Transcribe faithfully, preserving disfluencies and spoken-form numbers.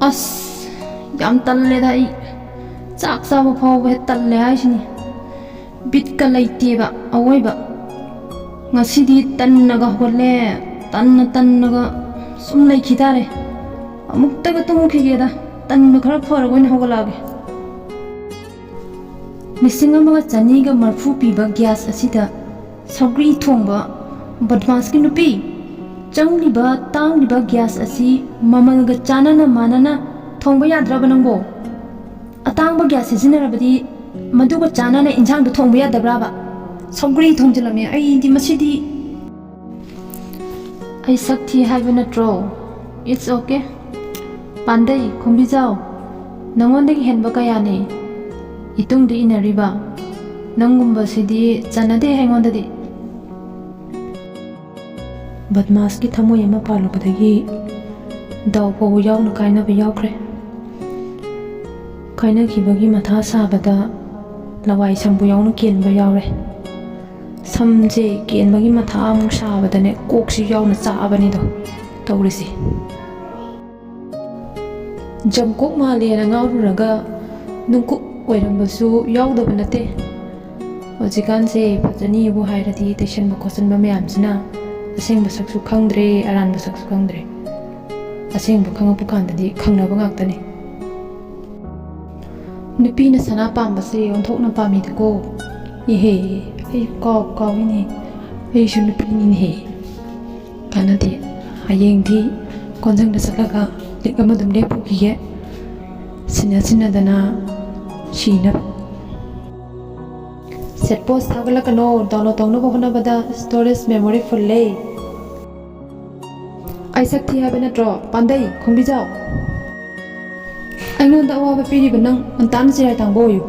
ꯑꯁ, ꯌꯥꯝ ꯇꯜꯂꯦꯗ ꯑꯩ꯫ ꯆꯥꯛ ꯆꯥꯕ ꯐꯥꯎꯕ ꯍꯦꯛ ꯇꯜꯂꯦ ꯍꯥꯏꯁꯤꯅꯤ꯫ ꯕꯤꯠꯀ ꯂꯩꯇꯦꯕ ꯑꯋꯣꯏꯕ꯫ ꯉꯁꯤꯗꯤ ꯇꯟꯅꯒ ꯍꯧꯒꯠꯂꯦ꯫ ꯇꯟꯅ ꯇꯟꯅꯒ ꯁꯨꯝ ꯂꯩꯈꯤ ꯇꯥꯔꯦ꯫ ꯑꯃꯨꯛꯇꯒ ꯇꯨꯝꯈꯤꯒꯦꯗ꯫ ꯇꯟꯕ ꯈꯔ ꯐꯔꯒ ꯑꯣꯏꯅ ꯍꯧꯒꯠꯂꯛꯑꯒꯦ꯫ ꯂꯤꯁꯤꯡ ꯑꯃꯒ ꯆꯅꯤꯒ ꯃꯔꯐꯨ ꯄꯤꯕ ꯒ꯭ꯌꯥꯁ ꯑꯁꯤꯗ ꯁꯧꯒ꯭ꯔꯤ ꯊꯣꯡꯕ ꯕꯗꯃꯥꯁꯀꯤ ꯅꯨꯄꯤ꯫ ꯆꯪꯂꯤꯕ ꯇꯥꯡꯂꯤꯕ ꯒ꯭ꯌꯥꯁ ꯑꯁꯤ ꯃꯃꯜꯒ ꯆꯥꯟꯅꯅ ꯃꯥꯟꯅꯅ ꯊꯣꯡꯕ ꯌꯥꯗ꯭ꯔꯕ ꯅꯪꯕꯣ? ꯑꯇꯥꯡꯕ ꯒ꯭ꯌꯥꯁ ꯁꯤꯖꯤꯟꯅꯔꯕꯗꯤ ꯃꯗꯨꯒ ꯆꯥꯟꯅꯅ ꯏꯟꯁꯥꯡꯗꯣ ꯊꯣꯡꯕ ꯌꯥꯗꯕ꯭ꯔꯥꯕ? ꯁꯧꯒ꯭ꯔꯤ ꯊꯣꯡꯖꯤꯜꯂꯝꯃꯦ꯫ ꯑꯩꯗꯤ ꯃꯁꯤꯗꯤ꯫ ꯑꯩ ꯁꯛ ꯊꯤ ꯍꯥꯏꯕ ꯅꯠꯇ꯭ꯔꯣ? It's okay. ꯄꯥꯟꯗꯩ, ꯈꯣꯡꯕꯤꯖꯥꯎ, ꯅꯉꯣꯟꯗꯒꯤ ꯍꯦꯟꯕ ꯀꯌꯥꯅꯤ ꯏꯇꯨꯡꯗ ꯏꯟꯅꯔꯤꯕ? ꯅꯪꯒꯨꯝꯕꯁꯤꯗꯤ ꯆꯟꯅꯗꯦ ꯑꯩꯉꯣꯟꯗꯗꯤ꯫ ꯕꯗꯃꯥꯁꯀꯤ ꯊꯃꯣꯏ ꯑꯃ ꯄꯥꯜꯂꯨꯕꯗꯒꯤ ꯗꯥꯎ ꯐꯥꯎꯕ ꯌꯥꯎꯅ ꯀꯥꯏꯅꯕ ꯌꯥꯎꯈ꯭ꯔꯦ꯫ ꯀꯥꯏꯅꯈꯤꯕꯒꯤ ꯃꯊꯥ ꯁꯥꯕꯗ ꯂꯋꯥꯏ ꯁꯝꯕꯨ ꯌꯥꯎꯅ ꯀꯦꯟꯕ ꯌꯥꯎꯔꯦ꯫ ꯁꯝꯁꯦ ꯀꯦꯟꯕꯒꯤ ꯃꯊꯥ ꯑꯃꯨꯛ ꯁꯥꯕꯗꯅꯦ, ꯀꯣꯛꯁꯤ ꯌꯥꯎꯅ ꯆꯥꯛꯑꯕꯅꯤꯗꯣ ꯇꯧꯔꯤꯁꯦ꯫ ꯖꯝꯀꯣꯛ ꯃꯥꯜꯂꯦꯅ ꯉꯥꯎꯔꯨꯔꯒ ꯅꯨꯡꯀꯨꯞ ꯑꯣꯏꯔꯝꯕꯁꯨ ꯌꯥꯎꯗꯕ ꯅꯠꯇꯦ꯫ ꯍꯧꯖꯤꯛꯀꯥꯟꯁꯦ ꯐꯖꯅꯤꯕꯨ ꯍꯥꯏꯔꯗꯤ ꯇꯩꯁꯟꯕ ꯈꯣꯠꯆꯟꯕ ꯃꯌꯥꯝꯁꯤꯅ ꯑꯁꯦꯡꯕ ꯁꯛꯁꯨ ꯈꯪꯗ꯭ꯔꯦ, ꯑꯔꯥꯟꯕ ꯁꯛꯁꯨ ꯈꯪꯗ꯭ꯔꯦ꯫ ꯑꯁꯦꯡꯕ ꯈꯪꯉꯛꯄ ꯀꯥꯟꯗꯗꯤ ꯈꯪꯅꯕ ꯉꯥꯛꯇꯅꯤ꯫ ꯅꯨꯄꯤꯅ ꯁꯅꯥ ꯄꯥꯝꯕꯁꯦ ꯑꯣꯟꯊꯣꯛꯅ ꯄꯥꯝꯃꯤꯗꯀꯣ꯫ ꯏꯍꯦ, ꯑꯩ ꯀꯥꯎ ꯀꯥꯎꯏꯅꯦ, ꯑꯩꯁꯨ ꯅꯨꯄꯤꯅꯤꯅꯦꯍꯦ꯫ ꯀꯥꯟꯅꯗꯦ, ꯍꯌꯦꯡꯗꯤ ꯀꯣꯟꯖꯪꯗ ꯆꯠꯂꯒ ꯂꯤꯛ ꯑꯃ ꯑꯗꯨꯝ ꯂꯦꯞꯄꯨꯈꯤꯒꯦ, ꯁꯤꯟꯅ ꯁꯤꯟꯅꯗꯅ ꯁꯤꯅꯕ꯫ ꯁꯦꯠ ꯄꯣꯁ ꯊꯥꯒꯠꯂꯛꯀꯅꯣ, ꯗꯥꯎꯟꯂꯣꯗ ꯇꯧꯅꯕ ꯍꯣꯠꯅꯕꯗ ꯁ꯭ꯇꯣꯔꯦꯖ ꯃꯦꯃꯣꯔꯤ ꯐꯨꯜꯂꯦ꯫ ꯑꯩ ꯁꯛ ꯊꯤ ꯍꯥꯏꯕ ꯅꯠꯇ꯭ꯔꯣ? ꯄꯥꯟꯗꯩ, ꯈꯣꯡꯕꯤꯖꯥꯎ꯫ ꯑꯩꯉꯣꯟꯗ ꯑꯋꯥꯕ ꯄꯤꯔꯤꯕ ꯅꯪ ꯉꯟꯇꯥꯅ ꯆꯤꯔꯥꯏ ꯇꯥꯡꯕ ꯑꯣꯏꯌꯨ꯫